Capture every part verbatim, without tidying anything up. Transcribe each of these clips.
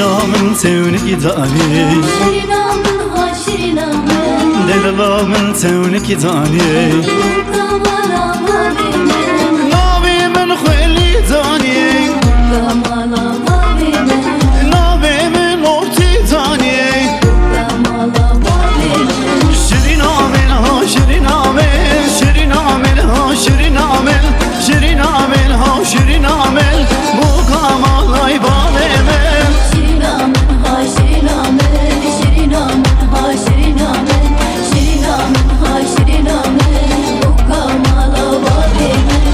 Şirîna min çewnikî zanî. Şirîna min ha şirîna min. Delala min çewnikî zanî. Kamala bavê min. Navê min xwelî zanî. Kamala bavê min. Navê min ortî zanî. Kamala bavê min. Şirîna min ha şirîna min. Şirîna min ha şirîna min. Şirîna min ha şirîna min. Bo kamalay bavê min. Şirîna min ha şirîna min, şirîna min ha şirîna min, şirîna min ha şirîna min, bo kamala bavê min.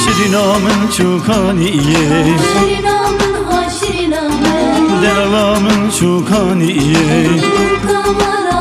Şirîna min çûkanî yê. Şirîna min ha şirîna min. Delala min çûkanî yê. Kamala